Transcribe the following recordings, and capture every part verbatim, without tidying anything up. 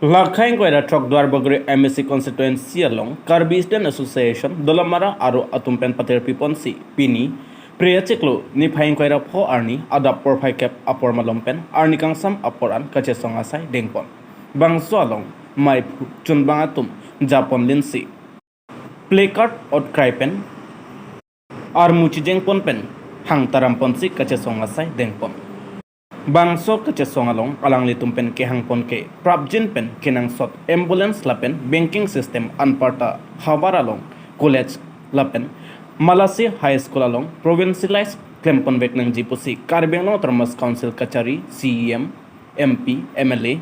Lakhai ingkoi ra throk Duarbagori M A C constituency along Karbi Student Association Dolamara arat atum pen patirpi ponsi pini Phre achiklo niphai ingkoi ra pho arni adap porphai kep apor malom pen arni kangsam apor an kachesong asai dengpon. Bangso along maiphu chunbang atum japon linsi placard otkrai pen armu chijengpon pen hang taram ponsi kachesong asai dengpon. Bangso kachesong along alanglitum pen kehangpon ke prapjin pen kenangsot ambulance lapen banking system anparta havar along college lapen Malasi High School along provincialize klemponvek nangji pusi Karbi Anglong Autonomous Council kachari C E M, M P, M L A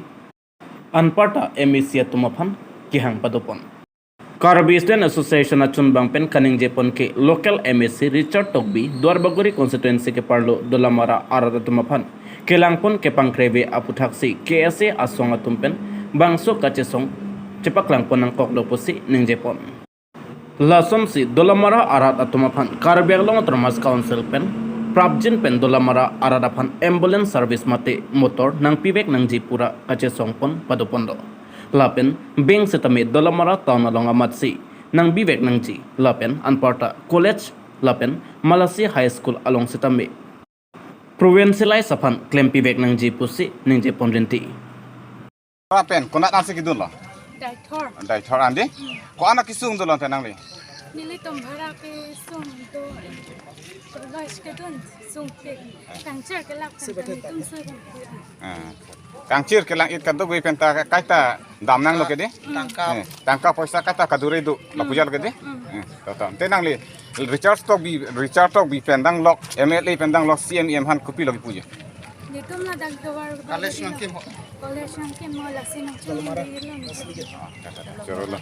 anparta M A C atum aphan kehang padopon. Karbi Student Association achunbang pen kaningjepon ke local M A C Richard Tokbi Duarbagori constituency keparlo Dolamara arat atum aphan kelangpon kepangkreve aputhaksi K S A asong atum pen bangso kachesong chepaklangpon nangkoklo pusi ningjepon. Lasonsi Dolamara arat atum aphan Karbi Anglong Autonomous Council pen prapjin pen Dolamara arat aphan ambulance service mate motor nangpivek nangji pura kachesongpon padoponlo. Lapen bank setame Dolamara town along amatsi nangbivek nangji lapen anparta college lapen Malasi High School along setame provincialize aphan klempivek nangji pusi ningjepon rinti. Lapen konat ansi kedunlo? Daithor. Daithor andi? Ko-an akesung dolo te nangli? Nelitum bhara kesung do, college kedun sungpik. Kangchir kelak pen nelitum sungpik. Ah. Kangchir kelang-it kaduk pen ta kaita dam nanglo kedi? Tangka. Eh, tangka poisa kaita kadure do, lapu jal kedi? Mm. Eh, to, to. Te nangli Richard Tokbi, Richard Tokbi pen danglok, M L A pen danglok, C E M han kopilo kipuji? Nelitum ladak tovar. College nangkim ho. College nangkim ho, lasi nangchun. Chorolo.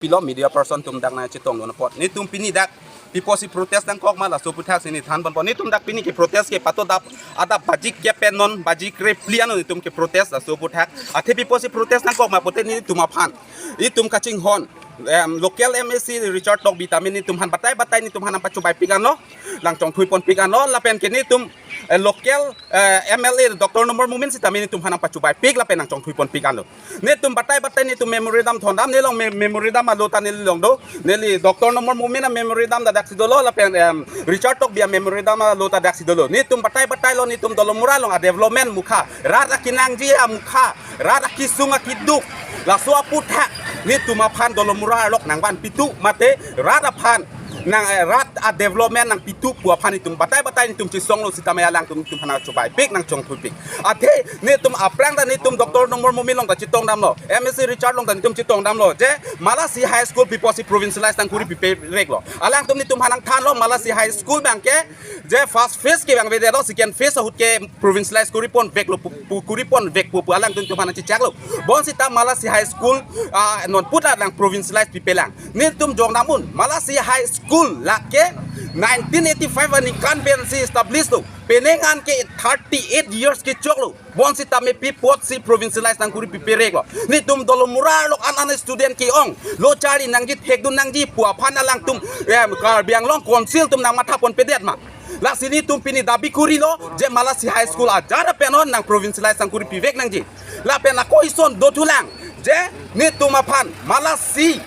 Pilo media person atum dak nangchetongdun apot. Nelitum pini dak pi apotsi protest nangkok ma laso aputhaksi neli thanponpo. Nelitum dak pini ke protest ke patodap adap baji kep pen non baji krephli anlo nelitum ke protest laso aputhak. Athe pi apotsi protest nangkok ma pute nelitum aphan. Nelitum kachinghon. Em, local M A C Richard Tokbi tame nelitum aphan batai batai nelitum aphan nangpachobaipik anlo. Nangchongthuiponpik anlo. Lapen ke nelitum, eh, local, eh, M L A Doctor Numal Momin sitame nelitum aphan nangpachobaipik lapen nangchongthuiponpik anlo. Nelitum batai batai nelitum memorandum thondam, nelong me-, memorandum alo ta neli along do. Neli Doctor Numal Momin amemorandum ta daksi dolo lapen, em, Richard Tokbi amemorandum alo ta daksi dolo. Nelitum batai batailo nelitum Dolamara along adevelopment mukha, rat akenangji amukha, rat akesung akeduk, laso aputhak nelitum aphan Dolamara arlok nangvanpitu mate rat aphan nang, eh, rat adevelopment nangpitu pu aphan nelitum batai batai nelitum chesonglo sitame alangtum nelitum aphan nangchobaipik nangchongthuipik. Athe nelitum aphrang ta nelitum Doctor Numal Momin along ta chetongdamlo, M A C Richard along ta nelitum chetongdamlo je Malasi High School pi apotsi provincialize nangkuri pipereklo. Alangtum nelitum aphan nangthanlo Malasi High School abang ke je first phase ke abang avedetlo, second phase ahut ke provincialize kuriponveklo pu, pu, kuriponvekpo pu alangtum nelitum aphan nangchechaklo. Bonsita Malasi High School, ah, non puta nangprovincialize pipelang. Nelitum jongdam un, Malasi High School lake nineteen eighty-five aningkan pensi establish lo. Penang an ke thirty-eight years kechoklo. Bonsitame pi apotsi provincialize nangkuri pipereklo. Nelitum Dolamara arlok an an student ke-ong, lo charli nangji thekdun nangji pu aphan alangtum, em, Karbi Anglong Council atum nangmathaponpedet ma? Lasi nelitum pini dabi kurilo je Malasi High School ajar pen non nangprovincialize nangkuri pivek nangji. Lapen ako ison dothulang je nelitum aphan Malasi,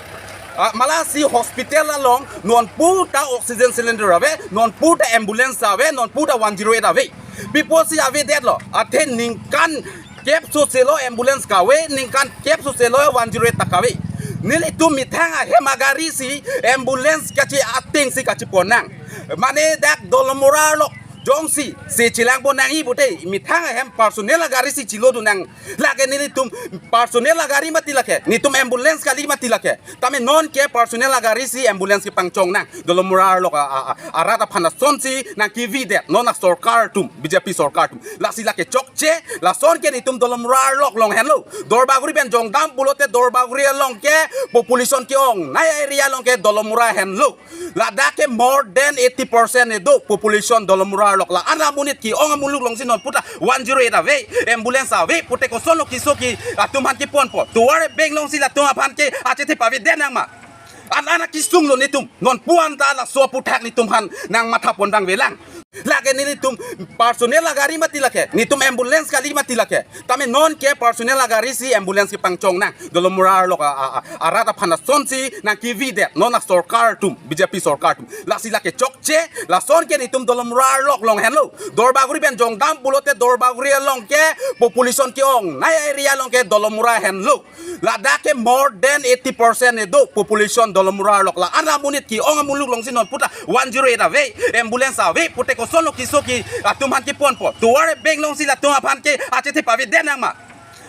ah, Malasi Hospital along non puta oxygen cylinder ave, non puta ambulance ave, non puta one zero eight ave. Pi apotsi avedetlo? Athe ningkan kep soselo ambulance kave, ningkan kep soselo one zero eight ta kave. Nelitum methang ahem agari si ambulance kachi-atengsi kachiponang. Mane dak Dolamara arlok jongsi se chelangpon nangji pute methang ahem personal agari si chelodun nang. Lake nelitum personal agari mati lake, nelitum ambulance kali mati lake. Tame non ke personal agari si ambulance kepangchongnang. Dolamara arlok a, a, a, arat aphan asonsi nangkevidet non asorkar atum, B J P sorkar atum. Lasi lake chokche, lason ke nelitum Dolamara arlok along henlo. Duarbagori pen jongdam pulote Duarbagori along ke population ke-ongnei area along ke Dolamara henlo. Ladak ke more than eighty percent kedo population Dolamara arlok. La-an amonit ke-ong amuluk alongsi non puta one zero eight ave, ambulance ave pute kosonlo keso ke atum aphan keponpo? Tovar bank alongsi latum aphan ke achethe pavedet nang ma? An an akesunglo nelitum. Non pu anta laso aputhak nelitum aphan nangmathapon abang avelang. Lake nelitum personal agari mati lake. Netum ambulance kali mati lake. Tame non ke personal agari si ambulance kepangchong nang. Dolamara arlok a, a, a, arat aphan asonsi nangkevidet. Non asorkar atum, B J P sorkar atum. Lasi lake chokche, lason ke netum Dolamara arlok along henlo. Duarbagori pen jongdam pulote Duarbagori along ke population ke-ongnei area along ke Dolamara henlo. Ladak ke more than eighty percent kedo population Dolamara arlok. La-an amonit ke-ong amuluk alongsi non puta one zero eight ave, ambulance ave, pute kosonlo keso ke atum aphan keponpo. Tovar bank alongsi latum aphan ke achethe pavedet nang ma.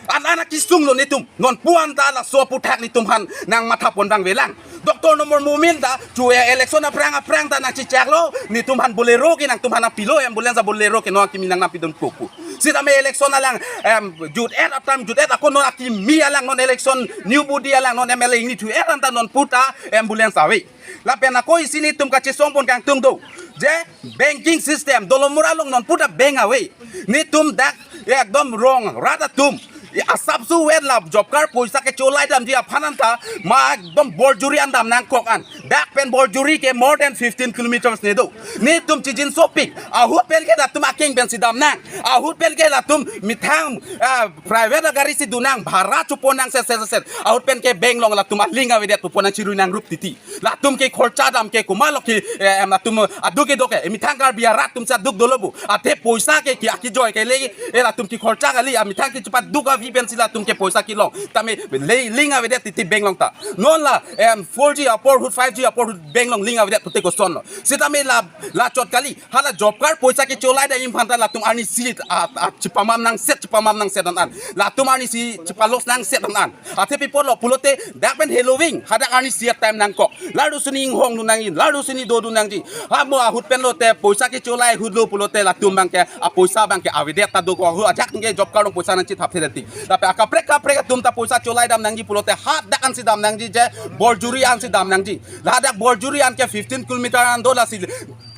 An-an akesung lo netum. Non pu anta laso aputhak netum aphan nangmatha pon vangvelang. Doctor Nur Momin ta chu, eh, election aphrang aphrang ta nangchechaklo, netum aphan Bolero ke nangtum aphan nangpilo, ambulance a-Bolero ke non akimi nangpidun kok pu. Sitame election alang, em, jut-et atam jut-et ako non akimi alang non election, New Body alang non M L A ingni thu-et anta non puta ambulance ave. Lapen ako isi netum kachesong pon kangtung do. Je banking system, Dolamara along non puta bank ave. Netum dak ekdom wrong, rat atum. Asapso wet la job card poisa kecholai damji aphan anta, ma ekdom Borjuri an dam nangkok an. Dak pen Borjuri ke more than fifteen kilometers kedo. Netum chijin sopik. Ahut pen ke latum akeng pensi dam nang. Ahut pen ke latum methang, ah, private agari si dun nang, bhara chopon nang set set set. Ahut pen ke bank along latum aling avedet pupon nang chirui nangrup titi. Latum ke khorcha dam ke komatlo ke, eh, em, latum adu kedo ke. Methang Karbi arat atum si aduk dolo pu. Athe poisa ke ke akejoi kele, eh, latum ke khorcha kali, ah, methang ke chepaduk avi pensi latum ke poisa kelong. Tame le ling avedet titi bank along ta. Non la, em, four G apor ahut, five G apor ahut bank along ling avedet pute kosonlo. Sitame la, la chot kali. Hala job card poisa kecholai damji aphan ta latum arnisi, ah, ah, chepamam nangset, chepamam nangset an an. Latum arnisi chepalos nangset an an. Athe pi apotlo pulote dak pen heloving, hadak arnisi a-time nangkok. Lardu suni inghong dun nangji, lardu suni dodun nangji. Ha mo ahut pen lote poisa kecholai ahut lo pulote latum abang ke, apoisa abang ke avedet ta dokok ahut ajak ke job card along poisa nangchethap thedeti. Lapen akaprek kaprek atum ta poisa cholai dam nangji pulote hadak ansi dam nangji je, Borjuri ansi dam nangji. Ladak Borjuri an ke fifteen kilometer an do, lasi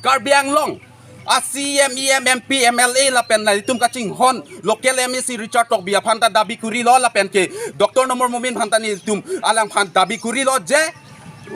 Karbi Anglong a-C E M, E M, M P, M L A lapen nelitum kachinghon local M A C Richard Tokbi aphan ta dabi korilo lapen ke Doctor Nur Momin aphan ta netum alangphan dabi korilo je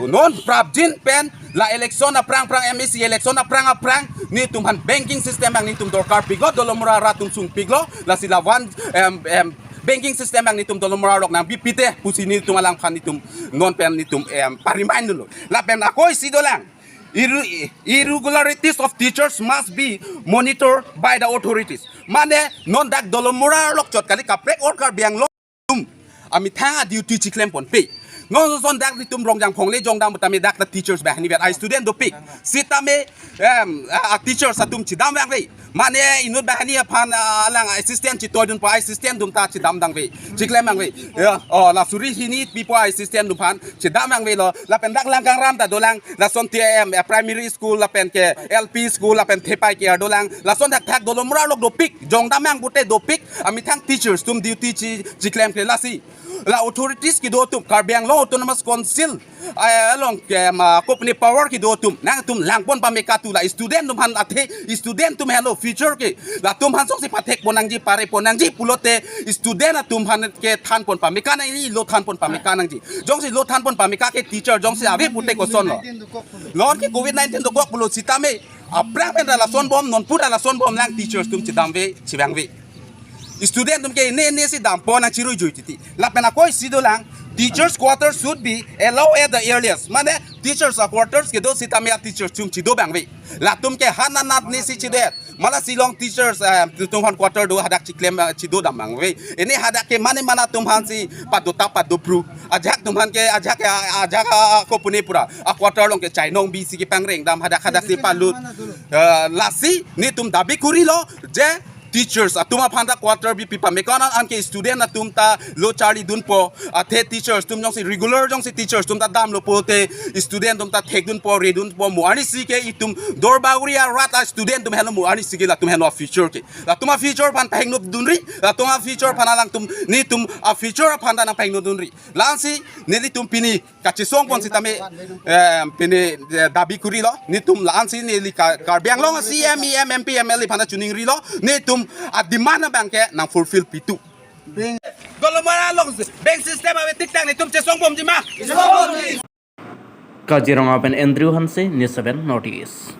non prapjin pen la election aphrang aphrang, M A C election aphrang aphrang netum aphan banking system abang netum dorkar piklo, Dolamara arat atum sungpiklo, lasi la one, em, em, banking system abang netum Dolamara arlok nangbi pite pusi netum alangphan netum non pen netum, em, pa-remind dunlo. Lapen ako isi dolang. Irre-, irregularities of teachers must be monitored by the authorities. Mane non dak Dolamara arlok chot kali, kaprek or Karbi Anglong atum amethang a-duty chiklem ponpe. Non son dak netum Rongjang Phongle jongdam tame dak ta teachers banghini vet a-student dopik. Sitame, em, a, a-teachers atum chedam vangve. Mane inut banghini aphan, ah, alang assistant chitoi dunpo, assistant atum ta chedam vangve, chiklem vangve. Ya, oh, la suri hini pipo assistant atum aphan chedam vangvelo. Lapen dak Langkangram ta dolang, lason T I M, eh, primary school, lapen ke L P school, lapen thepai ke dolang. Lason thakthak Dolamara arlok dopik, jongdam vang pute dopik, amethang teachers atum duty chi, chiklemkle lasi. La authorities kedo atum, Karbi Anglong Autonomous Council, eh, along ke ma kopine power kedo atum, nangtum langpon pameka tu la student atum aphan, athe student atum henlo future ke, latum aphan jongsi pathek pon nangji, pare pon nangji pulote student atum aphan kethan pon pameka nangji, lo than pon pameka nangji. Jongsi lo than pon pameka ke teacher jongsi ave pute kosonlo. Non ke covid nineteen dokok pulo sitame aphrang pen ta lason bom, non pu ta lason bomlang, teachers atum chedamve, chevangve. Student atum ke ne ne si dampo nangchirui jui titi. Lapen ako isi dolang, teachers quarters should be allowed at the earliest. Mane teachers a-quarters kedo sitame a-teachers atum chedo vangve. Latum ke hananat ne si chedo-et. Mala Shillong teachers, eh, atum aphan quarter do, hadak chiklem, eh, chedo dam vangve. Ini hadak ke mane mane atum aphansi pado ta pado phru. Ajahak atum aphan ke, ajahak ke, ajahak, ah, ah, kopine pura a-quarter along ke chainong bisi kepangreng dam, hadak hadak si palut. Eh, lasi netum dabi korilo je teachers atum aphan ta quarter bipi pameka nang, anke student atum ta lo charli dunpo, athe teachers atum jongsi regular jongsi teachers atum ta damlo pulote student atum ta thek dunpo, re dunpo, mo arnisi ke itum Dorbaguri arat a-student atum henlo mo arnisi ke, latum henlo a-future ke. Latum a-future aphan pahingno dunri, latum a-future aphan alangtum, netum a-future aphan ta nangpahingno dunri. Lasi nelitum pini kachesong pon sitame, eh, pini, eh, dabi korilo, netum la-ansi neli Ka-, Karbi Anglong a-C E M, E M, M P, M L A aphan ta choningrilo, netum a-demand abang ke nang fulfill pitu. Dolamara along bank system ave tik tak, netum chesong bomji ma? Kaziranga pen Andrew Hanse, News seven North East.